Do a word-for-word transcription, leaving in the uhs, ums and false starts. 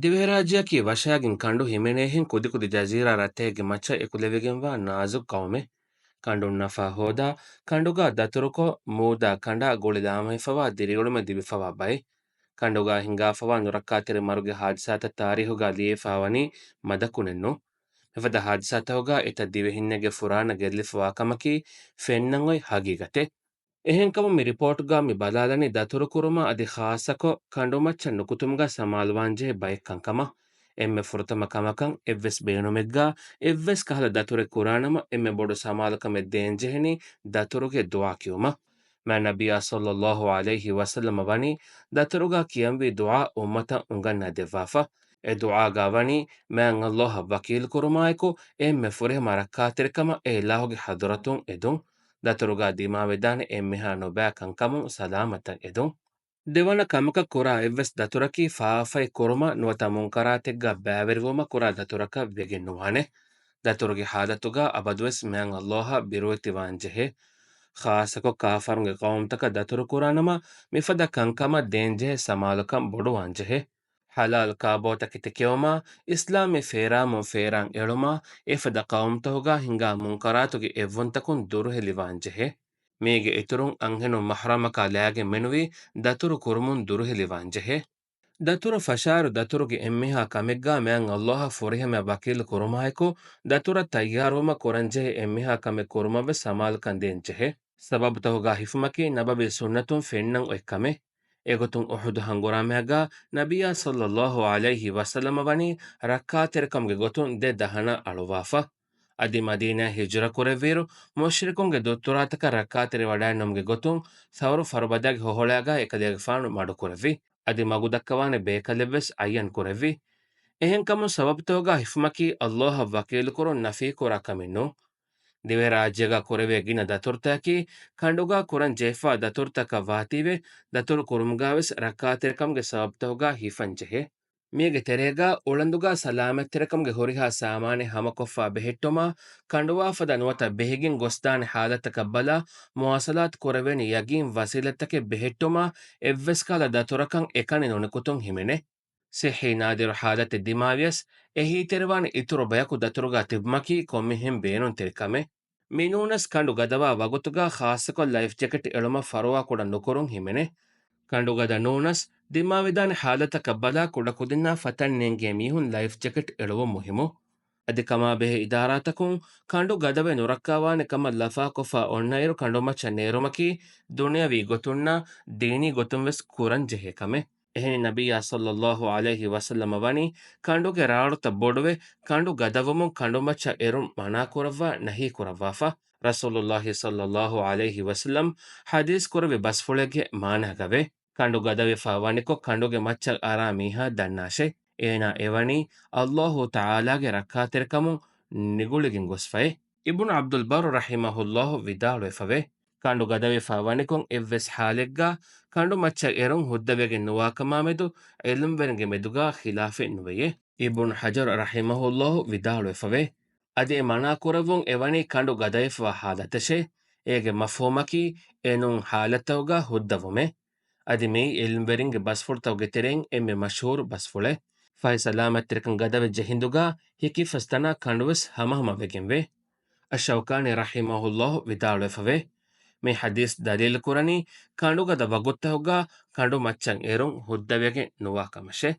ދިވެހިރާއްޖެއަކީ ވަށާގެން ކަނޑު ހިމެނޭހެން ކުދިކުދި ޖަޒީރާ ރަށެއްގެ މައްޗަށް އެކުލެވިގެންވާ ނާޒުކު ޤައުމެއް. ކަނޑުން ނަފާ ހޯދާ، ކަނޑުގާ ދަތުރުކޮށް، މޫދާ ކަނޑާ ގުޅި ލާމަހިފަވާ ދިރިއުޅުމެއް ލިބިފަވާ ބައެއް. ކަނޑުގާ ހިނގާފަވާ ނުރައްކާތެރި މަރުގެ ހާދިސާތައް ތާރީހުގާ ލިޔެފާވަނީ މަދަކުނެއްނު. މިފަދަ ހާދިސާތަކުގާ އެތައް ދިވެހިންނެއްގެ ފުރާނަ ގެއްލިފަވާ ކަމަކީ ފެންނަން އޮތް ހަގީގަތެއް. އެހެންކަމުން މި ރިޕޯޓްގާ މި ބަލާލަނީ ދަތުރު ކުރުމާ އަދި ޚާއްޞަކޮށް ކަނޑުމައްޗަށް ނުކުތުމުގާ ސަމާލުވާންޖެހޭ ބައެއް ކަންކަމަށް. އެންމެ ފުރަތަމަ ކަމަކަށް އެއްވެސް ބޭނުމެއްގާ އެއްވެސް ކަހަލަ ދަތުރެއް ކުރާނަމަ އެންމެ ބޮޑު ސަމާލުކަމެއް ދޭންޖެހެނީ ދަތުރުގެ ދުޢާ ކިޔުމަށް. މާތް ނަބިއްޔާ ޞައްލައްލާހު ޢަލައިހި ވަސައްލަމަ ވަނީ ދަތުރުގާ ކިޔަންވީ ދުޢާ އުއްމަތަށް އުނގަންނާ ދެއްވާފަ. އެ ދުޢާގާ ވަނީ މާތް ﷲ އަށް ވަކީލު ކުރުމާއެކު އެންމެ ފުރިހަމަ ރައްކާތެރިކަމަށް އެ އިލާހުގެ ޙަޟްރަތުން އެދުން. ދަތުރުގާ ދިމާވެދާނެ އެންމެހާ ނުބައި ކަންކަމުން ސަލާމަތަށް އެދުން. ދެވަނަ ކަމަކަށް ކުރާ އެއްވެސް ދަތުރަކީ ފާފައެއް ކުރުމަށް ނުވަތަ މުންކަރާތެއްގާ ބައިވެރިވުމަށް ކުރާ ދަތުރަކަށް ވެގެން ނުވާނެ. ދަތުރުގެ ޙާލަތުގާ އަބަދުވެސް މާތް ﷲ އަށް ބިރުވެތިވާންޖެހޭ. ޚާއްޞަކޮށް ކާފަރުންގެ ޤައުމުތަކަށް ދަތުރު ކުރާނަމަ މިފަދަ ކަންކަމަށް ދޭންޖެހޭ ސަމާލުކަން ބޮޑުވާންޖެހޭ. ޙަލާލް ކާބޯތަކެތި ކެއުމާ، އިސްލާމީ ފޭރާމުން ފޭރާން އެޅުމާ، އެފަދަ ޤައުމުތަކުގާ ހިނގާ މުންކަރާތުގެ އެއްވުންތަކުން ދުރުހެލިވާންޖެހޭ. މީގެ އިތުރުން އަންހެނުން މަޙްރަމަކާ ލައިގެން މެނުވީ ދަތުރު ކުރުމުން ދުރުހެލިވާންޖެހޭ. ދަތުރު ފަށާއިރު ދަތުރުގެ އެންމެހާ ކަމެއްގާ މާތް ﷲ އަށް ފުރިހަމަޔަށް ވަކީލު ކުރުމާއެކު، ދަތުރަށް ތައްޔާރުވުމަށް ކުރަންޖެހޭ އެންމެހާ ކަމެއް ކުރުމަށްވެސް ސަމާލުކަން ދޭންޖެހޭ. ސަބަބުތަކުގާ ހިފުމަކީ ނަބަވީ ސުންނަތުން ފެންނަން އޮތް ކަމެއް. އެގޮތުން އުޙުދު ހަނގުރާމައިގާ ނަބިއްޔާ ޞައްލައްލާހު ޢަލައިހި ވަސައްލަމަ ވަނީ ރައްކާތެރިކަމުގެ ގޮތުން ދެ ދަހަނަށް އަޅުއްވާފަ. އަދި މަދީނާއަށް ހިޖުރަ ކުރެއްވިއިރު، މުޝްރިކުންގެ ދުއްތުރާތަކަށް ރައްކާތެރިވަޑައިންނެވުމުގެ ގޮތުން ޘައުރު ފަރުބަދައިގެ ހޮހޮޅާގާ އެކަލޭގެފާނު މަޑުކުރެއްވި. އަދި މަގުދައްކަވާނެ ބޭކަލެއްވެސް އައްޔަން ކުރެއްވި. އެހެންކަމުން ސަބަބުތަކުގާ ހިފުމަކީ ﷲ އަށް ވަކީލުކުރުން ނަފީކުރާ ކަމެއް ނޫން. ދިވެހިރާއްޖޭގާ ކުރެވޭ ގިނަ ދަތުރުތަކަކީ ކަނޑުގާ ކުރަން ޖެހިފާ ދަތުރުތަކަށް ވާތީވެ، ދަތުރު ކުރުމުގާވެސް ރައްކާތެރިކަމުގެ ސަބަބުތަކުގާ ހިފަން ޖެހޭ. މީގެ ތެރޭގާ އުޅަނދުގާ ސަލާމަތްތެރިކަމުގެ ހުރިހާ ސާމާނެއް ހަމަކޮށްފާ ބެހެއްޓުމާ، ކަނޑުވާ ފަދަ ނުވަތަ ބެހިގެން ގޮސްދާނެ ޙާލަތަކަށް ބަލާ، މުވާޞަލާތު ކުރެވޭނެ ޔަގީން ވަސީލަތްތަކެއް ބެހެއްޓުމާ، އެއްވެސް ކަހަލަ ދަތުރަކަށް އެކަނި ނުނިކުތުން ހިމެނޭ. ޞިއްޙީ ނާދިރު ޙާލަތެއް ދިމާވިޔަސް، އެހީތެރިވާނެ އިތުރު ބަޔަކު ދަތުރުގާ ތިބުމަކީ ކޮންމެހެން ބޭނުންތެރި ކަމެއް. މިނޫނަސް ކަނޑު ގަދަވާ ވަގުތުގާ ޚާއްޞަކޮށް ލައިފް ޖެކެޓް އެޅުމަށް ފަރުވާ ކުޑަ ނުކުރުން ހިމެނޭ. ކަނޑު ގަދަ ނޫނަސް، ދިމާވެދާނެ ޙާލަތަކަށް ބަލާ ކުޑަކުދިންނާ ފަތަން ނޭނގޭ މީހުން ލައިފް ޖެކެޓް އެޅުވުން މުހިއްމު. އަދި ކަމާބެހޭ އިދާރާތަކުން ކަނޑު ގަދަވެ ނުރައްކާވާނެ ކަމަށް ލަފާކޮށްފާ އޮންނައިރު ކަނޑުމައްޗަށް ނޭރުމަކީ ދުނިޔަވީ ގޮތުންނާ ދީނީ ގޮތުން ވެސް ކުރަން ޖެހޭ ކަމެއް. އެހެނީ ނަބިއްޔާ ޞައްލައްލާހު ޢަލައިހި ވަސައްލަމަ ވަނީ ކަނޑުގެ ރާޅުތައް ބޮޑުވެ، ކަނޑު ގަދަވުމުން ކަނޑުމައްޗަށް އެރުން މަނާކުރައްވާ ނަހީކުރައްވާފަ. ރަސޫލުއްލާހި ޞައްލައްލާހު ޢަލައިހި ވަސައްލަމް ޙަދީޘް ކުރެއްވި ބަސްފުޅެއްގެ މާނާގަވޭ، ކަނޑު ގަދަވެފާ ވަނިކޮށް ކަނޑުގެ މައްޗަށް އަރާ މީހާ ދަންނާށޭ. އޭނާ އެވަނީ ﷲ ތަޢާލާގެ ރައްކާތެރިކަމުން ނިގުޅިގެން ގޮސްފައޭ. އިބްނު ޢަބްދުލް ބައްރު ރަޙިމަހުﷲ ވިދާޅުވެފަވޭ، ކަނޑު ގަދަވެފާ ވަނިކޮށް އެއްވެސް ޙާލެއްގާ ކަނޑު މައްޗަށް އެރުން ހުއްދަވެގެން ނުވާކަމާމެދު ޢިލްމްވެރިންގެ މެދުގާ ޚިލާފެއް ނުވެޔޭ. އިބްނު ޙަޖަރު ރަޙިމަހުﷲ ވިދާޅުވެފަވޭ، އަދި އެ މަނާކުރެއްވުން އެވަނީ ކަނޑު ގަދަވެފަވާ ޙާލަތަށޭ. އޭގެ މަފްހޫމަކީ އެނޫން ޙާލަތްތަކުގާ ހުއްދަވުމޭ. އަދި މިއީ ޢިލްމްވެރިންގެ ބަސްފުޅުތަކުގެ ތެރެއިން އެންމެ މަޝްހޫރު ބަސްފުޅެއް. ފަހެ ސަލާމަތްތެރިކަން ގަދަވެއްޖެ ހިނދުގާ ހިކިފަސް ތަނާ ކަނޑުވެސް ހަމަހަމަވެގެންވޭ. އައްޝައުކާނީ ރަޙިމަހުﷲ ވިދާޅުވެފަވޭ، މި ޙަދީޘް ދަލީލުކުރަނީ ކަނޑުގަދަ ވަގުތުތަކުގާ ކަނޑުމައްޗަށް އެރުން ހުއްދަވެގެން ނުވާ ކަމަށޭ.